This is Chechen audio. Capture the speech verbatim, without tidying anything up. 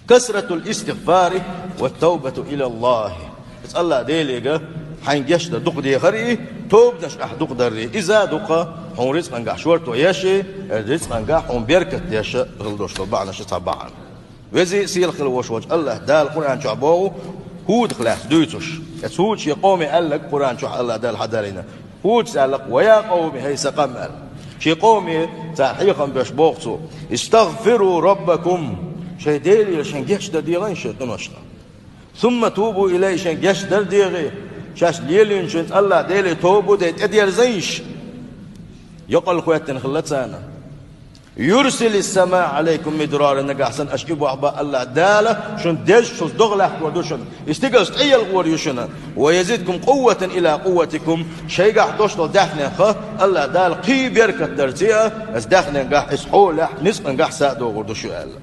كثرة الاستغفار والتوبة إلى الله. Иза АллахӀ Делега хьайна гешт дар дукха дехар а, тобанаш ахь дукха дар а. Иза дукха хьуна рицкъангахь шорто еш а, рицкъангахь хьуна беркат деш а хила долуш долу бахьанаш цхьа бахьана. Веза а, сийлахь а хила волуш волчу АллахӀ Дала Къуръан чохь боху, ХӀудах лаьцна дуьйцуш. Эцу ХӀуда шен къоме аьлларг Къуръан чохь АллахӀ Дала хьадалийна. ХӀудас аьлла-кх: ويا قوم, хӀей сан къам, аьлла. Шен къоме цара хьехам беш боху цо: استغفروا ربكم, шайн Делера шайн гешт дан дехийша шайн къиношна. ثم توبوا إليه, шайн гешт дан дехийша, шаьш лелийначуьнца АллахӀ Деле тоба дан тӀедерзийша. Йокъал хӀоьттина хилла царна. يرسل السماء عليكم مدرارا, нагахь санна аша и бохь бан АллахӀ Дала шуна дезачул догӀа латтор ду шуна, и стигалш тӀеелхор ю шуна. ويزدكم قوة إلى قوتكم, шайгахь долуш долу даьхнех АллахӀ Дала кхин беркат дарца а, оцу даьхненгахь, оцу хьолехь, рицкъангахь са а догӀур ду шу, аьлла.